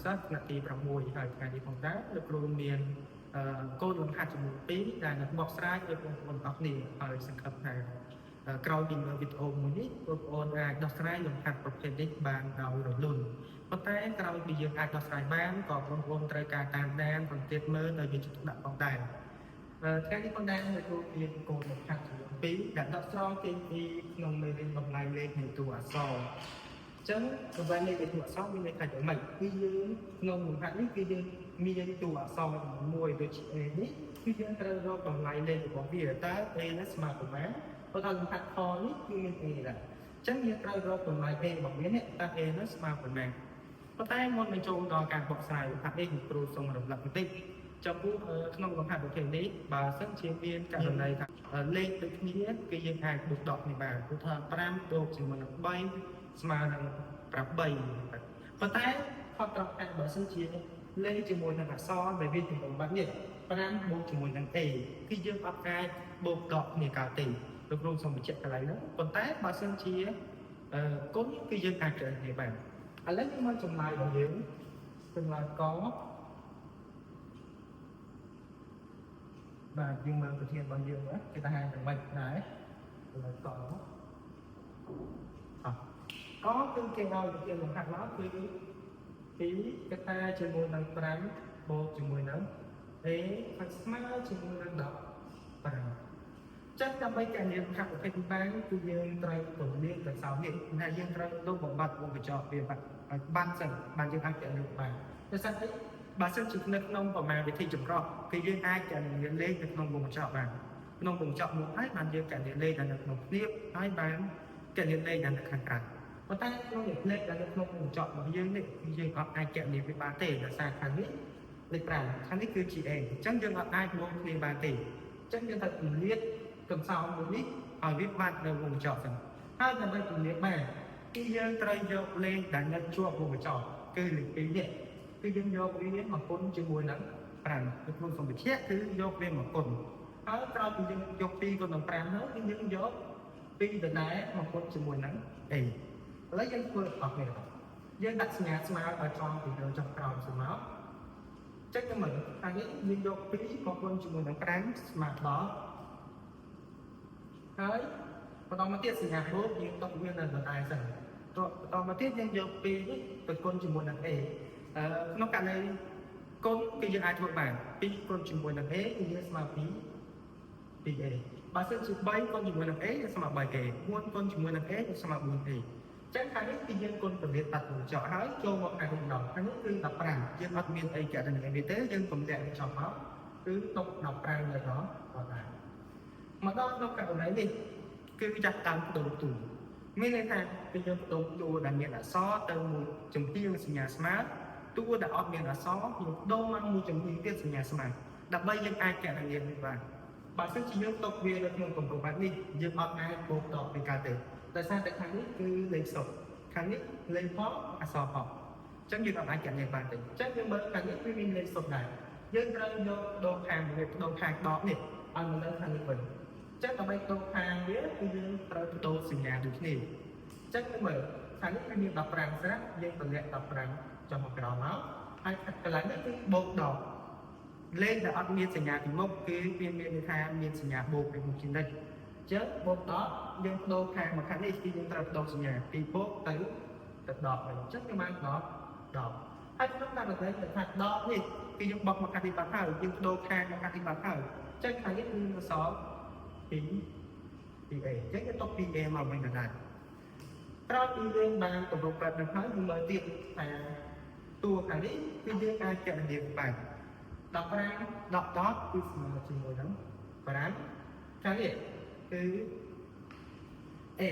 សិស្សថ្នាក់ទី6ហើយថ្ងៃនេះផងដែរលោកគ្រូមានកូនលំហាត់ចំនួន2ដែលនឹងបកស្រាយឲ្យបងប្អូនទាំងអស់គ្នាហើយសង្ឃឹមថាក្រោយពីមើលវីដេអូមួយនេះបងប្អូនអាចដោះស្រាយលំហាត់ប្រភេទនេះបានដោយរលូនប៉ុន្តែក្រោយពីយើងអាចដោះស្រាយបានក៏បងប្អូនត្រូវការតាមដានសង្កេតមើលដោយយកចិត្តទុកដាក់ផងដែរថ្ងៃនេះផងដែរលោកគ្រូមានកូនលំហាត់ចំនួន2ដែលដកស្រង់ចេញពីក្នុងមេរៀនតម្លៃលេខនៃតួអក្សរ អញ្ចឹងតម្លៃលេខនៃតួអក្សរមានន័យថាយ៉ាងម៉េចគឺយើងក្នុងលំហាត់នេះគឺយើងមានតួអក្សរមួយដូចជា A នេះគឺយើងត្រូវរកតម្លៃលេខរបស់វាតើ A នេះស្មើប៉ុន្មានព្រោះថាលំហាត់ខនេះគឺមាន A ដែរអញ្ចឹងយើងត្រូវរកតម្លៃ A របស់វានេះតើ A នេះស្មើប៉ុន្មានប៉ុន្តែមុននឹងចូលដល់ការបកស្រាយលំហាត់នេះគ្រូសូមរំលឹកបន្តិចចំពោះក្នុងលំហាត់ប្រភេទនេះបើសិនជាមានករណីថាលេខដូចគ្នាគឺយើងអាចបូកដកគ្នាបានគឺថា5បូកជាមួយនឹង3ស្មើនឹង8ប៉ុន្តែខុសត្រង់ថាបើសិនជាលេខជាមួយនឹងអក្សរដែលវាជំនុំបាត់នេះ5បូកជាមួយនឹង A គឺយើងអត់អាចបូកដកគ្នាកើតទេលោកគ្រូសូមបញ្ជាក់កន្លែងហ្នឹងប៉ុន្តែបើសិនជាគុណគឺយើងអាចគណនាបានឥឡូវយើងមកចម្លើយរបស់យើងចម្លើយកបាទយើងមើលប្រធានរបស់យើងណាគេថាយ៉ាងម៉េចដែរចម្លើយកអោះកគឺគេឲ្យវិធានលំហាត់មកគឺ2កតាជាមួយនឹង5បូកជាមួយនឹង A ហើយស្មើជាមួយនឹង15ចឹងដើម្បីកណនាលំហាត់ប្រភេទនេះបានគឺយើងត្រូវពន្លាកកសោនេះថាយើងត្រូវលុបបំបត្តិវងកញ្ចក់វាបាត់ឲ្យបាត់សិនបានយើងអាចកណនាបានដោយសារអីបើសិនជានៅក្នុងប្រមាណវិធីចម្រុះគឺយើងអាចកណនាលេខនៅក្នុងវងកញ្ចក់បានក្នុងវងកញ្ចក់មួយហើយបានយើងកណនាលេខដែលនៅក្នុងភ្នៀបហើយបានកណនាលេខដែលនៅខាងក្រៅប៉ុន្តែក្នុងលេខដែលនៅក្នុងវងកញ្ចក់របស់យើងនេះគឺយើងអត់អាចកណនាវាបានទេដោយសារខាងនេះលេខ5ខាងនេះគឺជា A អញ្ចឹងយើងអត់អាចបូកគ្នាបានទេអញ្ចឹងយើងត្រូវពន្លាតកន្សោមមួយនេះឲ្យវាបាត់នៅវងកញ្ចក់សិនហើយដើម្បីពន្លាតបានគឺយើងត្រូវយកលេខដែលនៅជាប់វងកញ្ចក់គឺលេខ2នេះគឺយើងយកវាមកគុណជាមួយនឹង5គឺក្នុងសម្ភារៈគឺយកវាមកគុណហើយក្រោយពីយើងយក2គុណនឹង5ហើយគឺយើងយក2ដដែលមកគុណជាមួយនឹង A ឥឡូវយើងធ្វើអស់គ្នាយើងដាក់សញ្ញាស្មើឲ្យត្រង់ពីលើចុះក្រោមស្មើចឹងទៅមើលខាងនេះយើងយក2មកគុណជាមួយនឹង5ស្មើដល់ហើយបន្តមកទៀតសញ្ញាបូកយើងទុកវានៅដដែលសិនបន្តមកទៀតយើងយក2នេះទៅគុណជាមួយនឹង A ក្នុងករណីគុណគឺយើងអាចធ្វើបាន2គុណជាមួយនឹង A គឺយើងស្មើ2 2A បើសិនជា3គុណជាមួយនឹង A យើងស្មើ 3A 4គុណជាមួយនឹង A យើងស្មើ 4A ចឹងខាងនេះគឺយើងគុណពលាតបាត់វងចោហើយចូលមកខាងនេះម្ដងខាងនេះគឺ15យើងអត់មានអីកណនាវាទេយើងទម្លាក់វាចោលមកគឺទុក15នៅដល់ដល់ដែរមកដល់ក្នុងករណីនេះគឺចាប់តាមបដូរតួមានន័យថាគឺយើងបដូរតួដែលមានអក្សរទៅមួយចំហៀងសញ្ញាស្មើតួដែលអត់មានអក្សរយើងដូរមកមួយចំហៀងទៀតសញ្ញាស្មើដើម្បីយើងអាចកណនាវាបានបើសិនជាយើងទុកវានៅក្នុងគម្រោងបែបនេះយើងអត់អាចបូកដកពីកើតទេដោយសារតែខាងនេះគឺលេខសុទ្ធខាងនេះលេខផងអក្សរផងអញ្ចឹងយើងអត់អាចកណនាបានទេអញ្ចឹងយើងមើលខាងនេះវាមានលេខសុទ្ធដែរយើងត្រូវយកដូរខាងវាដូរខាងដកនេះឲ្យមកនៅខាងនេះវិញអញ្ចឹងដើម្បីដូរខាងវាគឺយើងត្រូវបដូរសញ្ញាដូចគ្នាអញ្ចឹងយើងមើលខាងនេះវាមាន15ស្រាប់យើងទម្លាក់15ចុះមកក្រោមមកហើយកន្លែងនេះគឺបូកដកលេខដែលអត់មានសញ្ញាពីមុខគឺវាមានន័យថាមានសញ្ញាបូកពីមុខជានិច្ចអញ្ចឹងបូកដកយើងបដូរខាងមកខាងនេះគឺយើងត្រូវបដូរសញ្ញាពីបូកទៅទៅដកវិញអញ្ចឹងយើងបានដកដកហើយក្នុងករណីដែលថាដកនេះគឺយើងបោកមកខាងទីបាត់ហើយយើងបដូរខាងមកខាងទីបាត់ហើយអញ្ចឹងខាងនេះគឺអក្សរ2 2A អញ្ចឹងយើងទុក 2A មកវិញដដែលក្រោយពីយើងបានគម្រោងប្រាប់នឹងហើយយើងមើលទៀតថាតួខាងនេះគឺយើងអាចកណនាបាន15 10 10គឺស្មើជាមួយនឹង5ខាងនេះគឺ A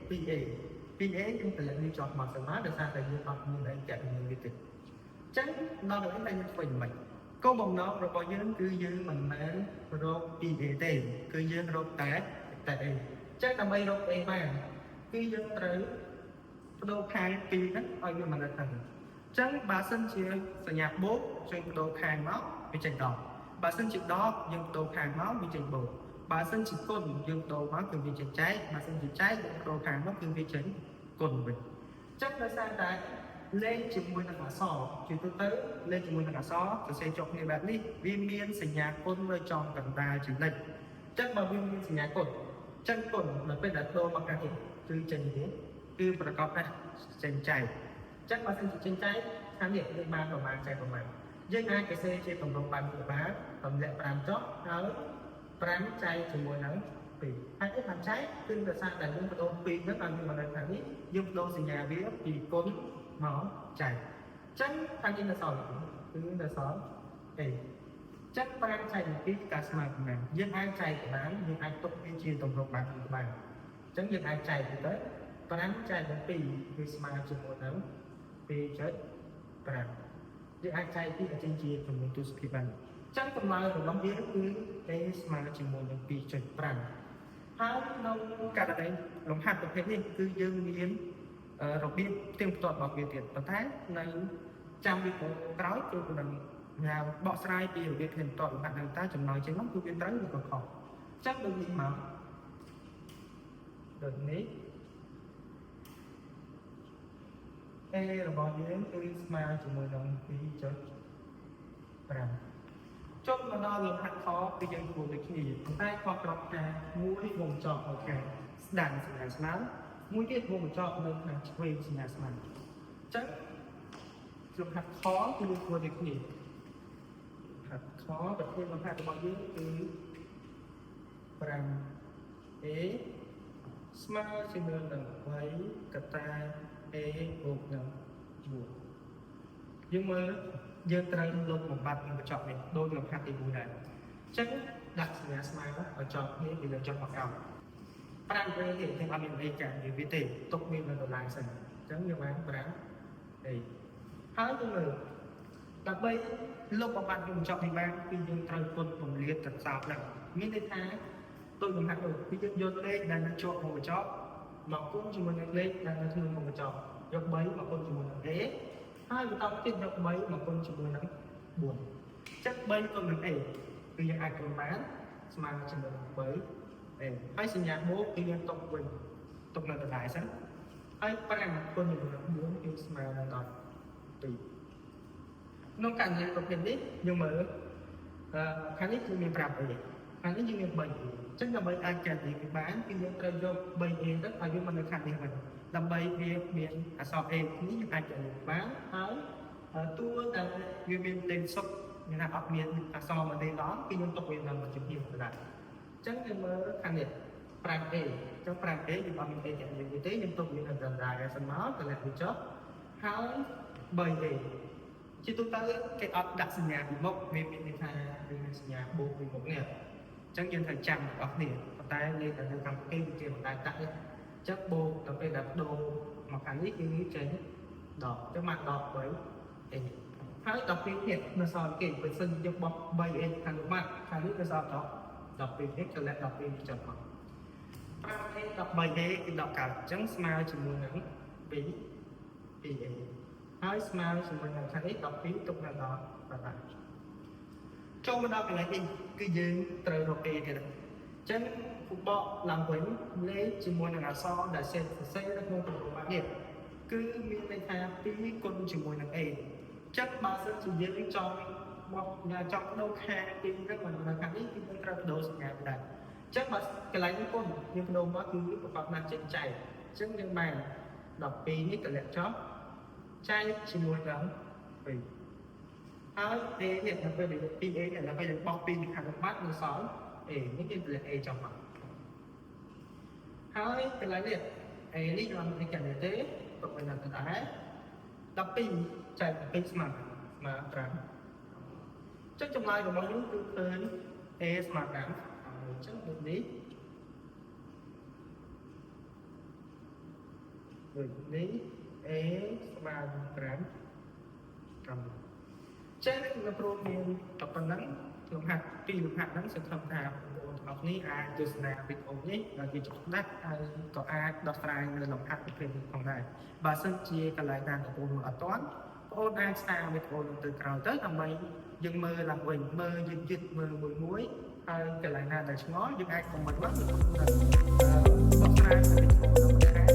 2A 2A យើងតម្លាក់នេះចោលមកសិនមកដោយសារតែយើងអត់មានអីកណនាវាទេអញ្ចឹងដល់ដល់នេះតែយើងធ្វើយ៉ាងម៉េចគោលបំណងរបស់យើងគឺយើងមិនមែនរក 2A ទេគឺយើងរកតែ A អញ្ចឹងដើម្បីរក A បានគឺយើងត្រូវបដូរខាងពីរហ្នឹងឲ្យវាមកនៅខាងនេះអញ្ចឹងបើសិនជាសញ្ញាបូកចេញបដូរខាងមកវាចេញដកបើសិនជាដកយើងបដូរខាងមកវាចេញបូកបើសិនជាគុណយើងបដូរមកគឺវាចេញចែកបើសិនជាចែកយើងបដូរខាងមកគឺវាចេញគុណវិញអញ្ចឹងដោយសារតែ លេខជាមួយនឹងអក្សរជាទូទៅលេខជាមួយនឹងអក្សរសរសេរជាប់គ្នាបែបនេះវាមានសញ្ញាគុណនៅចំកណ្ដាលជានិច្ចអញ្ចឹងបើវាមានសញ្ញាគុណអញ្ចឹងគុណនៅពេលដែលដូរមកខាងនេះគឺចេញនេះគឺប្រកបណាស់ចេញចែកអញ្ចឹងបើសិនជាចេញចែកខាងនេះយើងបានប្រមាណចែកប្រមាណយើងអាចសរសេរជាទម្រង់បែបនេះបានទម្លាក់5ចុះហើយ5ចែកជាមួយនឹង2ហើយនេះ5ចែកគឺដោយសារតែយើងបដូរ2ហ្នឹងឲ្យវាមកនៅខាងនេះយើងបដូរសញ្ញាវាពីគុណមកចែកអញ្ចឹងខាងនេះនៅសល់គឺនៅសល់ a អញ្ចឹង5ចែកនឹង2តើស្មើប៉ុន្មានយើងអាចចែកបានយើងអាចទុកវាជាទម្រង់បែបនេះបានអញ្ចឹងយើងអាចចែកទៅ5ចែកនឹង2គឺស្មើជាមួយនឹង2.5យើងអាចចែកពីឲ្យចេញជាចំនួនទសភាគបានអញ្ចឹងតម្លៃរបស់វាគឺ a ស្មើជាមួយនឹង2.5ហើយក្នុងករណីលំហាត់ប្រភេទនេះគឺយើងមានរបៀបផ្ទៀងផ្ទាត់របស់វាទៀតប៉ុន្តែនៅចាំវីដេអូក្រោយគឺនឹងញ៉ាំបកស្រាយពីរបៀបផ្ទៀងផ្ទាត់លំហាត់ហ្នឹងតើចំណងចេញមកគឺវាត្រូវឬក៏ខុសអញ្ចឹងដូចនេះមកដូចនេះ A របស់យើងគឺស្មើជាមួយនឹង2.5ចុះមកដល់លំហាត់ខគឺយើងធ្វើដូចគ្នាប៉ុន្តែខុសត្រង់ថាមួយវងចប់នៅខាងស្ដាំសញ្ញាស្មើមួយទៀតវងចប់នៅខាងឆ្វេងសញ្ញាស្មើអញ្ចឹងលំហាត់ខគឺយើងធ្វើដូចគ្នាហាត់ខប្រធានលំហាត់របស់យើងគឺ 5A ស្មើជាមួយនឹង3កតា A បូកនឹង4យើងមើលយើងត្រូវលុបបំបត្តិនឹងបញ្ចប់នេះដូចលំហាត់ទី1ដែរអញ្ចឹងដាក់សញ្ញាស្មើឲ្យចប់នេះពីលើចុះមកក្រោម5 A នេះយើងអត់មានលេខការវាទេទុកវានៅដុល្លារសិនអញ្ចឹងយើងបាន5 A ហើយយើងមើលដើម្បីលុបបំបត្តិនឹងបញ្ចប់នេះបានគឺយើងត្រូវគុណពម្លាតកន្សោបហ្នឹងមានន័យថាដូចលំហាត់នោះគឺយើងយកលេខដែលនៅជាប់ក្នុងបញ្ចប់មកគុណជាមួយនឹងលេខដែលនៅក្នុងបញ្ចប់យក3មកគុណជាមួយនឹង A ហើយបន្តទៀតយក3មកគុណជាមួយនឹង4អញ្ចឹង3គុណនឹង A គឺយើងអាចគុណបានស្មើជាមួយនឹង3 A ហើយសញ្ញាបូកគឺយើងទុកវិញទុកនៅដដែលសិនហើយ5គុណជាមួយនឹង4គឺស្មើនឹង12ក្នុងករណីប្រភេទនេះយើងមើលអឺខាងនេះគឺមាន 5A ខាងនេះយើងមាន 3A អញ្ចឹងដើម្បីអាចកែវាបានគឺយើងត្រូវយក 3A ទៅឲ្យវាមកនៅខាងនេះវិញដើម្បីវាមានអក្សរ A នេះយើងអាចកែវាបានហើយតួតែវាមានលេខសុទ្ធមានថាអត់មានអក្សរមកទេដល់គឺយើងទុកវានៅមួយជំហានដែរអញ្ចឹងយើងមើលខាងនេះ 5A អញ្ចឹង 5A យើងអត់មាន A ទាំងនេះទេយើងទុកវានៅដដែលសិនមកតម្លាក់វាចុះហើយ 3A ជាទូទៅគេអត់ដាក់សញ្ញាពីមុខវាមានន័យថាវាមានសញ្ញាបូកពីមុខនេះអញ្ចឹងយើងត្រូវចាំទាំងអស់គ្នាប៉ុន្តែលេខដែលនៅខាងគេវាជាបណ្ដាដាក់នេះអញ្ចឹងបូកដល់ពេលដែលបដូរមកខាងនេះគឺចេញដកអញ្ចឹងមកដក3 A ហើយ12នេះនៅសល់គេបើសិនយើងបោះ 3A ខាងនោះបាត់ខាងនេះនៅសល់ដក12នេះចលៈ12នេះចុះមក 5A 13A គឺ10កើតអញ្ចឹងស្មើជាមួយនឹង2 2A ហើយស្មើជាមួយនឹងខាងនេះ12ទុកនៅដល់ប្រហែលចូលមកដល់កន្លែងនេះគឺយើងត្រូវរក A ទៀតអញ្ចឹងគូបកឡើងវិញលេខជាមួយនឹងអក្សរដែលសេសរសេរនៅក្នុងទម្រង់បែបនេះគឺមានន័យថា2គុណជាមួយនឹង A អញ្ចឹងបើសិនជាយើងចង់បោះញ៉ាចង់ដូរខាងពីហ្នឹងមកនៅខាងនេះគឺយើងត្រូវបដូរសញ្ញាដែរអញ្ចឹងបើកន្លែងនេះគុណយើងបដូរមកគឺប្រកបណាស់ចេញចែកអញ្ចឹងយើងបាន12នេះតម្លាក់ចុះចែកជាមួយនឹង2ហើយ A នេះដល់ពេលដែល 2A នេះដល់ពេលយើងបោះ2ពីខាងបាត់នៅសល់ A នេះគេតម្លាក់ A ចុះមកហើយកន្លែងនេះ A នេះយើងអត់មានកាន់ទេទុកໄວនៅដដែល12ចែក2ស្មើស្មើ5ចុចចម្លើយរបស់យើងគឺឃើញ A ស្មើ5អញ្ចឹងដូចនេះដូចនេះ A ស្មើនឹង5 5ចឹងនៅព្រមមានតែប៉ុណ្ណឹងលំហាត់ពីរលំហាត់ហ្នឹងសង្ឃឹមថាបងប្អូនទាំងអស់គ្នាអាចទស្សនាវីដេអូនេះដោយជាច្បាស់ហើយក៏អាចដោះស្រាយនៅលំហាត់ប្រភេទនេះផងដែរបើសិនជាកន្លែងណាបងប្អូនមើលអត់ទាន់បងប្អូនអាចស្ដារវីដេអូនោះទៅក្រោយទៅដើម្បីយើងមើលឡើងវិញមើលយឺតយឺតមើលមួយមួយហើយកន្លែងណាដែលឆ្ងល់យើងអាច comment មកគឺខ្ញុំនឹងបកស្រាយនៅវីដេអូនោះបន្ថែម។